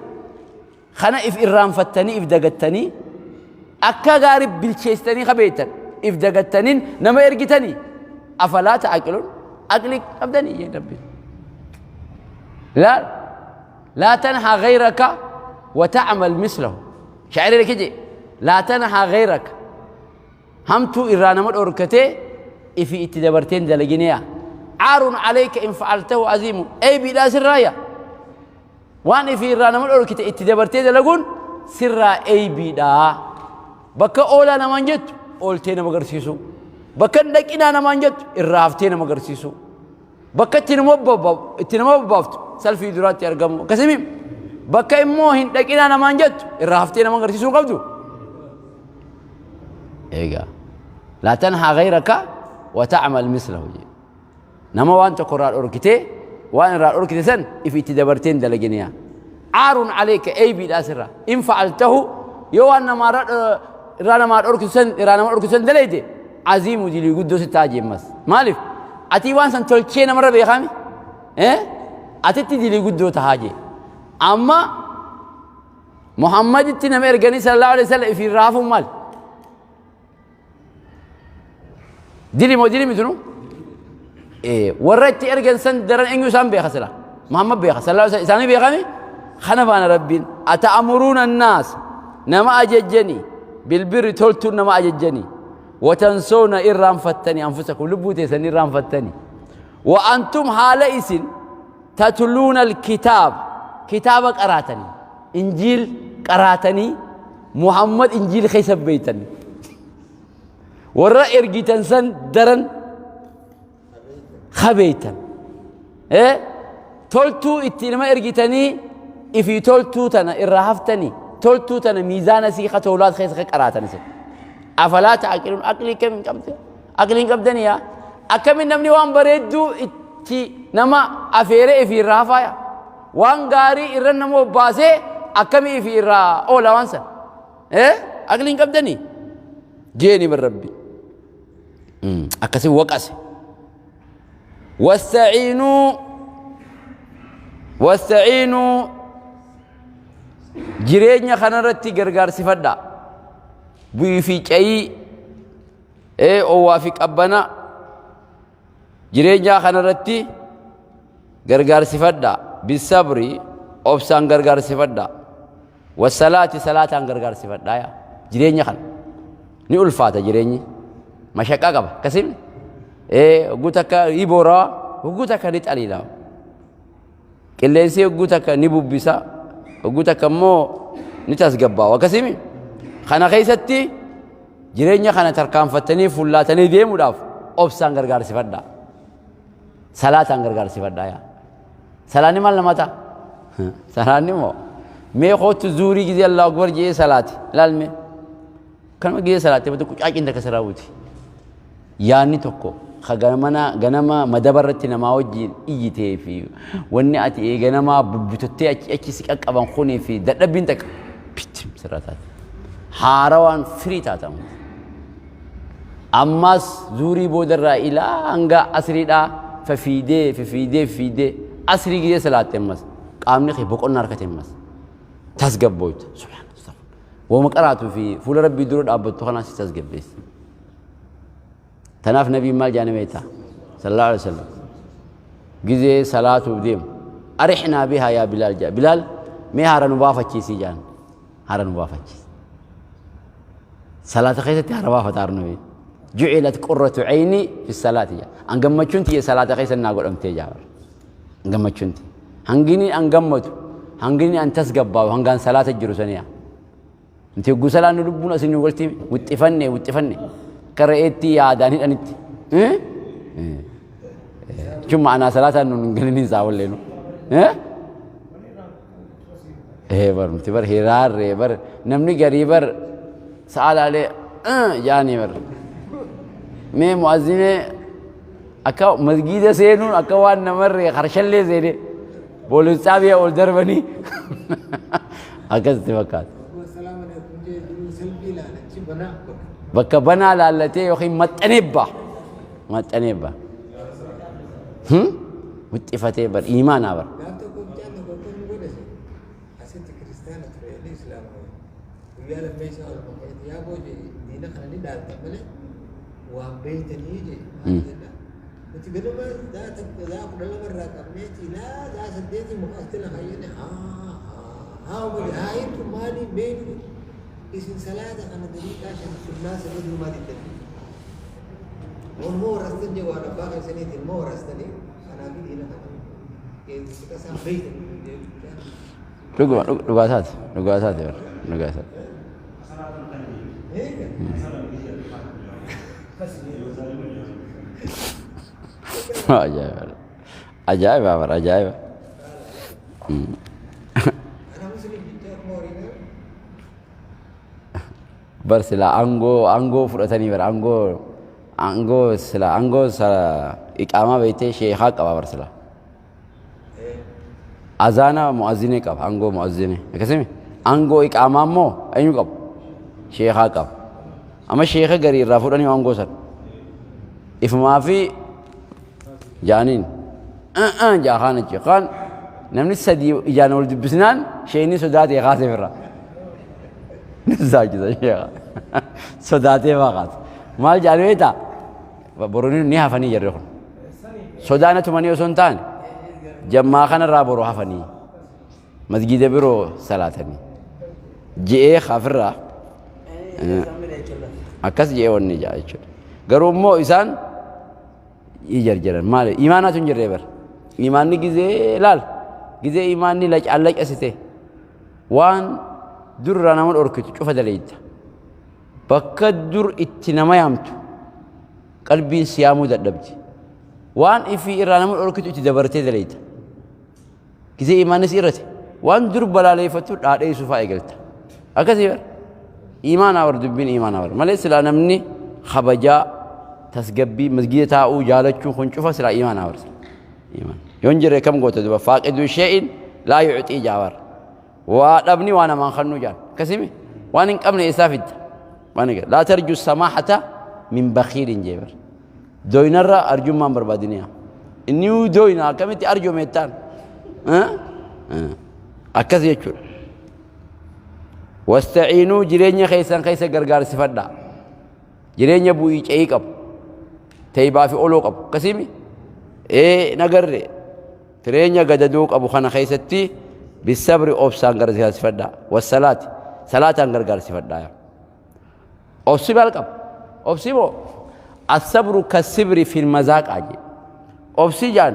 Kana if irraanfattanii if dagattanii akka gaarii bilcheessitanii ka beektan if dagattaniin nama ergitanii afalaa ta'aqiluun aqlii qabdanii jeen rabbiin. Laa laa tanhaa gayraka wa ta'mal mislahu. Shaacirri kije Laa tanhaa ghayraka. Hamtuu irraa nama dhorkatee ifii itti dabarteen dalagineya. Caarun alayka in fa'altahu aziimu. Eybiidhaa sirraaya. Waan ifii irraa nama dhorkite itti dabartee dalaguun sirraa eybiidhaa. Bakka oolaa namaan jettu ooltee nama garsiisuu. Bakka hin dhaqinaa namaan jettu irraa haftee nama garsiisuu. Bakka itti nama itti nama bobbaaftu salfii duraatti argamu. Akkasimi bakka immoo hin dhaqinaa namaan jettu irraa haftee nama garsiisuu qabdu. Eegaa. Laa tanhaa ghayraka wa ta'mal mislahu jedhe. Nama waan tokko irraa dhorkitee waan irraa dhorkite san if itti dabartee hin dalaginiya. Caarun aleeka eeybiidhaa sirra. In fa'altahu yoo waan namaa irraa namaa dhorkitu san irraa nama dhorkitu san dalayte aziimu dilii guddoo sitti haa jeemmas. Maaliif? Atii waan san tolchee namarra beekame? Atitti dilii guddoo tahaa jee. Amma Muhammaditti nama erganii sallallahu alaihi wasallam ifiin raafuun maal? Dili moo dili miti nu? Warra itti ergan san daran eenyu isaan beeka sila? Muhammad beeka sallallahu alaihi wasallam isaanii beekami? Kana faana Rabbiin ata'amuruuna annaas nama ajajjani bilbirri toltuun nama ajajjani watansoona irraanfattani anfusakum lubbuu teessan irraanfattani wa antum haala isin tatluuna alkitaab kitaaba qaraatanii injiil qaraatanii Muhammad injiil keessa beeytan warra ergitan san daran kabeeytan toltuu itti nama ergitanii ifii toltuu tana irraa haftanii toltuu tana miizaana sii ka toolaat keessa ka qaraatan isin afalaa ta'aqiluun aqlii kam hin qabde aqlii hin qabdanii yaa akkamin namni waan bareedduu itti nama afeeree ifii irraa hafaaya waan gaarii irra nama obbaasee akkamii ifii irraa oola waan san aqlii hin qabdanii jeeni bar rabbi akkasi waqase wastaciinuu wastaciinuu jireenya kanarratti gargaarsifadha bu'ii fi cayii oowwaa fi qabbana jireenyaa kanarratti gargaarsifadha bisabri obsaan gargaarsifadha wasalaati salaataan gargaarsifadha yaa jireenya kana ni ulfaata jireenyi mashaqaa qaba akkasim hogguu takka ni booraa hogguu takka ni xaliila qilleensi hogguu takka ni bubbisa hogguu takka immoo ni tasgabbaa'a akkasimi kana keessatti jireenya kana tarkaanfattanii fullaatanii deemuudhaaf obsaan gargaarsifadha salaataan gargaarsifadha yaa salaanni maal nama ta'a salaanni immoo mee kootu zuurii gizee Allahu akbar jedhee salaati ilaalme kanuma gizee salaate bata qucaaqiin takka sirraa buuti yaanni tokko ka ganamana ganama madaba irratti namaa wajjin iyyitee fi wanni ati eeganamaa bubbutattee achi achi si qaqqaban kunii fi dadhabbiin takka pitti sirraa taate haarawaan firii taata ammas zuurii boodarraa ilaa hanga asriidhaa fafiidee fifiidee fifiidee asrii gizee salaatte ammas qaamni kee boqonnaa argate ammas tasgabbooyta subhaana wama qaraatuu fi fuula rabbii dura dhaabbattu kanaan si tasgabbeessa. Tanaaf nabiin maal jaane beektaa? Sallallahu alaihi wasallam. Gizee salaatuuf deemu. Arixnaa bihaa yaa Bilaal jaa. Bilaal mee haara nu baafachiisii jaan. Haara nu baafachiisi. Salaata keessatti haara baafataa nabiin. Jucilat qurratu cayni fi salaati jaa. An gammachuun tiyya salaata keessa naa godhamtee jaa. An gammachuun tiyya. Hangini an gammadu hangini an tasgabbaa'u hangaan salaata jiru saniyaa. Nuti yogguu salaannu lubbuun asin nu galti wixxifanne wixxifanne akka re'eetti yaadaan hidhanitti. Jechuun ma'anaa salaataan nun hin galin isaa walleenu. Ee bar nuti bar hiraarree bar namni garii bar sa'a laalee jaanii bar. Mee mu'azzinee akka masgiida seenuun akka waan namarree harshallee seenee. Boolis xaabiyaa ol darbanii akkasitti fakkaata. Bakka banaa laallatee yookiin maxxanee ba'a. Maxxanee ba'a. Wixxifatee bar iimaanaa bar. Gaaf tokko mucaan tokko akka inni godhe asitti kiristaana ture inni islaama guyyaa lammeessaa ol maqeeti yaa booje diina kana ni dhaaltan malee waan beeytanii je maal jenna Nuti ganama sa'a takka sa'a 12 irraa qabneeti ilaa sa'a saddeetii muka as jala kaayyane haa haa haa ummati haa jettu maali hin beeknu jedhe. Isin salaata kana daqiiqaa 5 sunnaa sagaduu maa diddanii? Waanuma warrastan jee waan abbaa keessaniitiin immoo warrastanii kanaaf diina kana qasaan beeytan. Dhuguma dhugaa isaati dhugaa isaati bar dhugaa isaati. Ajaa'iba ajaa'iba bar ajaa'iba. Ana muslim jechaa akkuma horiinaa Bar silaa aangoo aangoo fudhatanii bar aangoo aangoo silaa aangoo iqaamaa beektee sheekaa qaba bar silaa. Azaana mu'azzinee qaba aangoo mu'azzinee akkasimi aangoo iqaamaa immoo eenyu qaba sheekaa qaba. Amma sheeka garii irraa fudhanii aangoo sana. Ifumaa fi jaaniin jaa kaan achi kaan namni sadii ijaan wal dubbisnaan sheeyni sodaatee kaasee firra. Saachisa sheeka. Sodaatee faa kaase. Maal jaanii beektaa? Boroniin ni hafanii jarri kun. Sodaana tumanii osoo hin taane jammaa kanarraa boru hafanii masgiida biroo salaatanii. Je'ee kafirraa akkas je'ee wanni ja'a jechuudha. Garuu immoo isaan jarjaran maali imaanaatu hin jirree bar. Imaanni gizee laal gizee imaanni lacallaqasite waan durraa nama dhorkitu cufa daleeyta. Bakka dur itti nama yaamtu qalbiin si yaamuu dadhabdi. Waan ifii irraa nama dhorkitu itti dabartee daleeyta. Gizee imaanni si irrate waan dur balaaleeffattu dhaadheessuu fa'aa eegalta. Akkasii bar. Imaanaa bar dubbiin imaanaa bar. Malee silaa namni kabajaa tasgabbii masgiida taa'uu jaalachuu kun cufa silaa imaanaa bar. Imaan. Yoon jirre kam goota duba faaqidu shee'in laa yucxii jaabar. Waa dhabni waa namaan kannuu jaan. Akkasimi waan hin qabne eessaa fidda. Waan hin laa tarju samaahata min bakiilin jee bar. Doynarra arjummaan barbaadiniya. Inni doyna akkamitti arjomeettaan. Akkas jechuudha. Wasta'iinuu jireenya keessan keessa gargaarsifadhaa. Jireenya bu'ii ce'ii qabu. Teeybaa fi oloo qabu. Akkasimi ee nagarre jireenya gadadoo qabu kana keessatti bisabri obsaan gargaarsifadhaa. Wassalaati salaataan gargaarsifadhaa. Obsi maal qaba? Obsi moo asabru kasibri fil mazaaqaa jee. Obsi jaan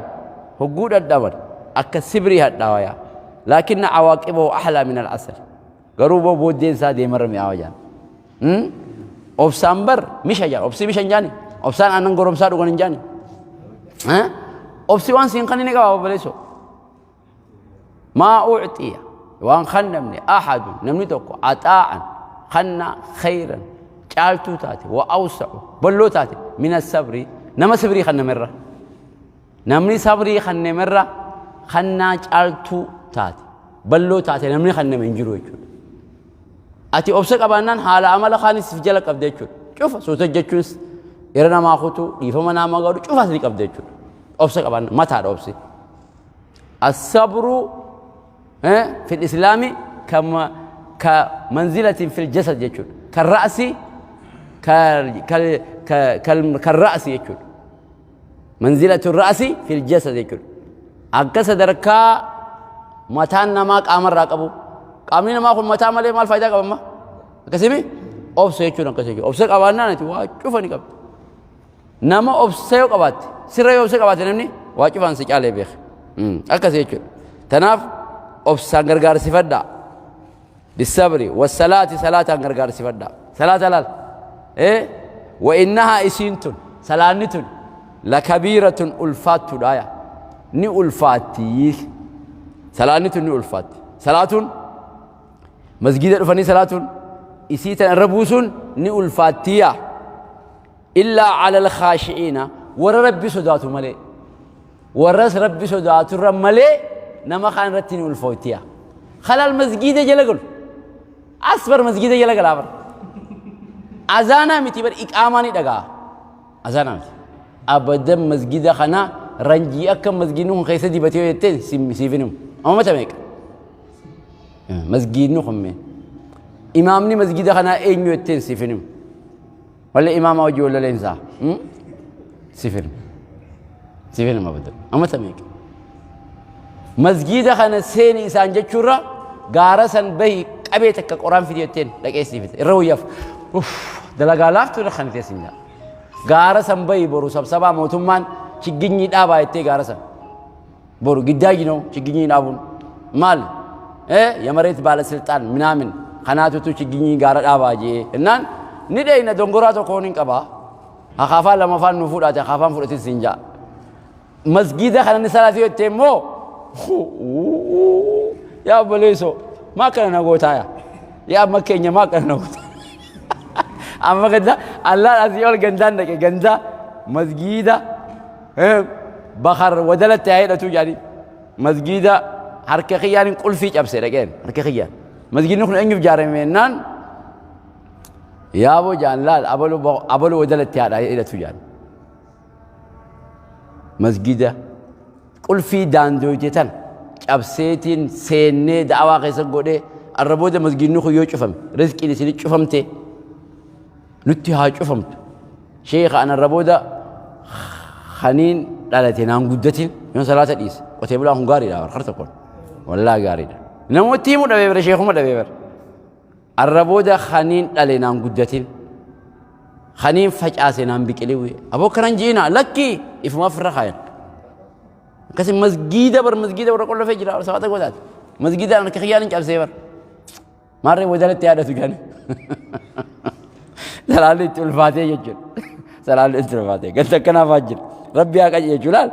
hogguu dhadhaban akka sibrii hadhaawaya. Laakinna awaaqibahu ahlaa min al-asal. Garuu boo booddeen isaa deemarra mi'aawa jaan. Obsaan bar misha jaan. Obsi misha hin jaani. Obsaan aannan goromsaa dhugan hin jaani. Obsi waan siin kan inni qaba obboleessoo. Maa ucxiya waan kannamne ahadu namni tokko axaa'an kanna khayran caaltuu taate wa awsa'u balloo taate mina sabrii nama sabrii kannamerra namni sabrii kannamerra kannaa caaltuu taate balloo taate namni kanname hin jiru jechuudha. Ati obsa qabaannaan haala amala kaanis si jala qabda jechuudha. Cufa suuta jechuunis irra namaa kutuu dhiifama namaa godhu cufaas ni qabda jechuudha. Obsa qabaannaan mataadha obsi. الصبر في الإسلام كما كمنزلة في الجسد يجول كالرأس كالرأس يجول منزلة الرأس في الجسد يجول أكس دركا متان نما قامر راقبو قامني نما خل متان مالي مال فايدة قبل ما كسبي أوبس يجول كسبي أوبس قبلنا نتي وشوفني قبل نما أوبس يقبات سر يوبس قبات نمني وشوفان سجالي بيخ akkas jechuudha. Tanaaf obsaan gargaarsifadhaa. Bisabri wassalaati salaataan gargaarsifadhaa. Salaata laal. Wa innahaa isiin tun salaanni tun lakabiiratun ulfaattuudha yaa. Ni ulfaatti. Salaanni tun ni ulfaatti. Salaatuun masgiida dhufanii salaatuun isii tan irra buusuun ni ulfaatti yaa. Illaa ala alkhaashi'iina warra rabbi sodaatu malee. Warras rabbi sodaaturra malee nama kaan irratti ni ulfooftiya. Halal masgiida jala galu. As bar masgiida jala galaa bar. Azaanaa miti bar iqaamaa ni dhagaa. Azaanaa miti. Abadan masgiida kana ranjii akka masgiidni kun keessa dibatee yoo jetteen siif hin himu. Amma mata meeqa? Masgiidni kun mee? Imaamni masgiida kanaa eenyu jetteen siif hin himu. Walla imaama hojii walla leensaa. Siif hin himu. Siif hin himu abadan. Amma mata meeqa? Masgiida kana seeni isaan jechuurra gaara san bahi Qabee takka qoraan fidi jetteen dhaqee sii fida. Irra wayyaaf. Uff dalagaa laaftuu irra kan teessin jaa. Gaara san bahi boru sabsabaa mootummaan chigginyii dhaabaa jettee gaara san. Boru giddaa jinoo chigginyii dhaabuun maal? የመሬት ባለስልጣን ምናምን kanaatutu chigginyii gaara dhaabaa jee jennaan ni dheeyna dongoraa tokkoon hin qabaa. Akaafaan lamafaan nu fuudhaate akaafaan fudhatin siin jaa. Masgiida kana ni salaati jettee immoo yaa obboleessoo maa akkana na gootaaya yaa amma keenya maa akkana na gootaa amma ganda allaan asii ol gandaan dhaqe ganda masgiida bakar wadalatti haa hidhatu jedhanii masgiida harka kiyyaan qulfii cabse dhaqeen harka kiyyaan masgiidni kun eenyuuf ijaarame jennaan yaaboo jaan laal abaluu wadalatti haadha hidhatu jedhan masgiida qulfii daandooyte tan cabseetiin seennee da'awaa keessa godhee arra booda masgiidni kun yoo cufame rizqiin isin cufamte nutti haa cufamtu sheekha an arra booda kaniin dhalate naan guddatin yoon salaata dhiise qotee bulaan kun gaariidha bar kar tokkoon wallaa gaariidha namooti himuu dhabee bara sheekuma dhabee bara arra booda kaniin dhale naan guddatin kaniin facaase naan biqilee aboo kanan jiina lakkii ifuma ofirra kaayan akkasi masgiida bar masgiida warra qollofee jira sabata gootaati masgiida harka kiyyaan hin cabsee bar maarree wadalatti yaadatu gani salaalli itti ulfaatee jechuudha salaalli itti ulfaatee ganta akkanaaf jira rabbi haa qajeelchu laal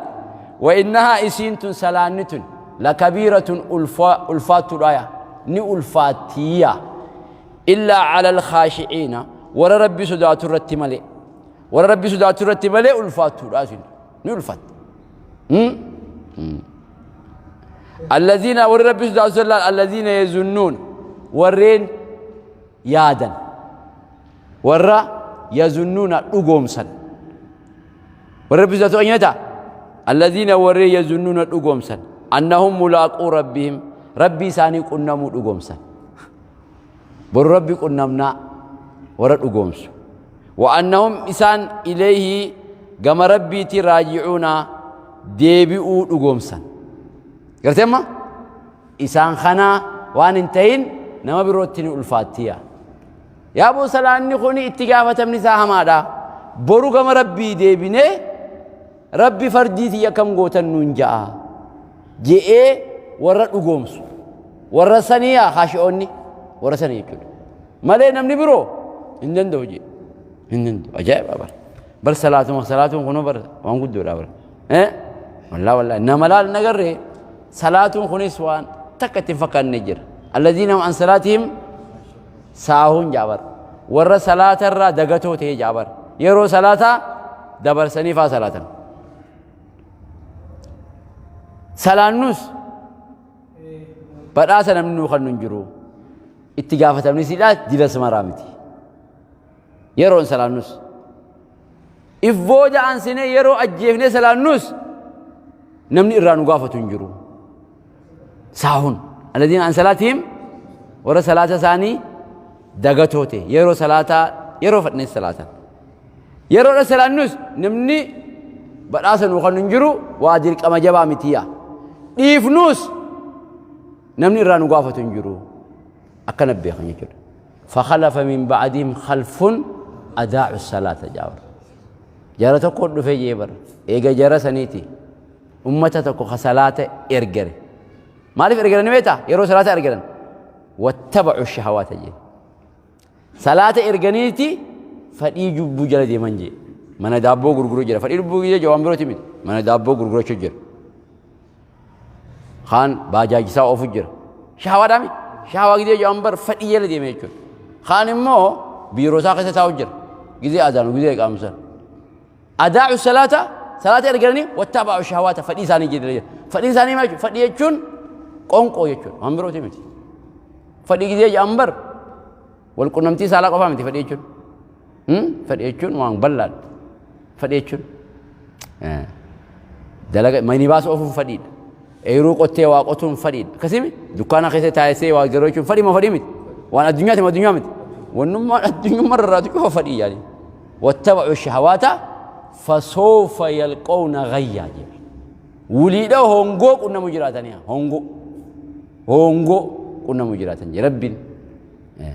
wa innahaa isiin tun salaanni tun lakabiiratun ulfaattuudhaaya ni ulfaattiya illaa cala alkhaashiciina warra rabbi sodaatu irratti malee warra rabbi sodaatu irratti malee ulfaattuudha isin ni ulfaatti الذين warri rabbi sodaatu sallaan الذين يظنون warreen yaadan warra يظنون dhugoomsan warra rabbi sodaatu eenyuta الذين warreen يظنون dhugoomsan أنهم ملاقو ربهم rabbi isaanii qunnamuu dhugoomsan boru rabbi qunnamnaa warra dhugoomsu وأنهم إسان إليه gama rabbiitti راجعون deebi'uu dhugoomsan gartee amma isaan kanaa waan hin ta'in nama birootti ni ulfaattiya yaaboo salaanni kun itti gaafatamni isaa hamaadha boru gama rabbii deebinee rabbi fardiitii akkam gootan nuun ja'a je'ee warra dhugoomsu warra saniyaa haashi'oonni warra sanii jechuudha malee namni biroo hin danda'u jee hin danda'u ajaa'iba bara bar salaatuma salaatuun kunuu bar waan guddoodha bara wallaa wallaa nama laal nagarree salaatuun kunis waan takka itti hin fakkaanne jira الذين هم عن صلاتهم ساهون jaabar warra salaatarraa dagatoo ta'e jaabar yeroo salaataa dabarsanii faa salaatan salaannus badhaasa namni nuu kan nun jiru itti gaafatamni siidhaa dilas maraa miti yeroon salaannus if booda aansinee yeroo ajjeefnee salaannus namni irraa nu gaafatu hin jiru ساهون الذين عن صلاتهم warra salaata isaanii dagatoo ta'e yeroo salaataa yeroo fadhanii salaatan yeroodha salaannus namni badhaasa nuu kan hin jiru waa dirqama jabaa mitiya dhiifnus namni irraa nu gaafatu hin jiru akkana beekan jechuudha فخلف من بعدهم خلف أضاعوا الصلاة jaawar jara tokko dhufee jee bara eega jara saniiti ummata tokko ka salaata ergere maaliif ergerani beektaa yeroo salaata ergeran واتبعوا الشهوات jee salaata erganiiti fadhii jubbuu jala deeman jee mana daabboo gurguruu jira fadhii lubbuu jee waan birooti miti mana daabboo gurgurachuu jira kaan baajaajisaa oofu jira shahawaadhaami shahawaa gidee jawaan bar fadhii jala deeme jechuudha kaan immoo biiroo isaa keessa taa'u jira gizee adaanu gizee qaamsan أضاعوا الصلاة salaata erganii واتبعوا الشهوات fadhii isaanii jira fadhii isaanii maal jechuudha fadhii jechuun qonqoo jechuudha waan birooti miti fadhii gizee ja'an bar wal qunnamtii saalaa qofaa miti fadhii jechuun fadhii jechuun waan bal'aadha fadhii jechuun dalaga minibaas oofuun fadhiidha eeruu qottee waa qotuun fadhiidha akkasimi dukkaana keessa taa'isee waa garuu jechuun fadhii moo fadhii miti waan addunyaati moo addunyaa miti wannummaan addunyummaa irraatu cufa fadhii yaani واتبعوا الشهوات فسوف يلقون غيا jedhe wuliidha hongoo qunnamu jiraatanii hongoo hongoo qunnamu jiraatan jedhe rabbiin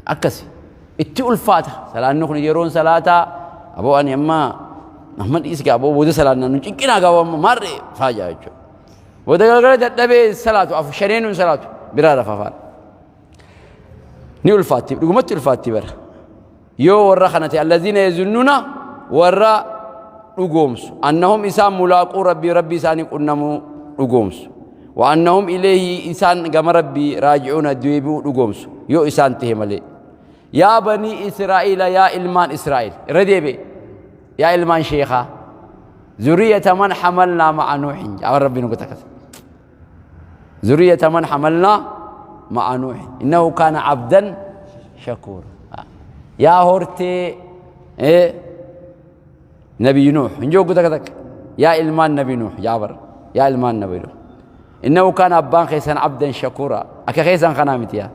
Akkasi itti ulfaata salaanni kun yeroon salaataa aboo ani amma amma dhiisi gaa aboo booda salaannaa nu cinqinaa gaa amma maarree faajaa jechuudha. Booda galgala dadhabee salaatu afu shaneenuu hin salaatu biraa rafa faana. Ni ulfaatti dhugumatti ulfaatti bara. Yoo warra kana ta'e allaziina yazunnuuna warra dhugoomsu annahum isaan mulaaquu rabbii rabbii isaanii qunnamuu dhugoomsu. Wa annahum ilayhi isaan gama rabbii raaji'uuna deebi'uu dhugoomsu yoo isaan ta'e malee. Yaa banii Israa'iila yaa ilmaan Israa'iil irra deebi'e yaa ilmaan sheekaa zuriyata man hamalnaa ma'a nuuhin jaa rabbi nu takasa. Zuriyata man hamalnaa ma'a nuuhin innahu kaana abdan shakuura. Yaa hortee Nabi Nuuh hin jooggu takka takka yaa ilmaan Nabi Nuuh yaa bar yaa ilmaan Nabi Nuuh innahu kaana abbaan keessan abdan shakuura akka keessan kanaa miti yaa.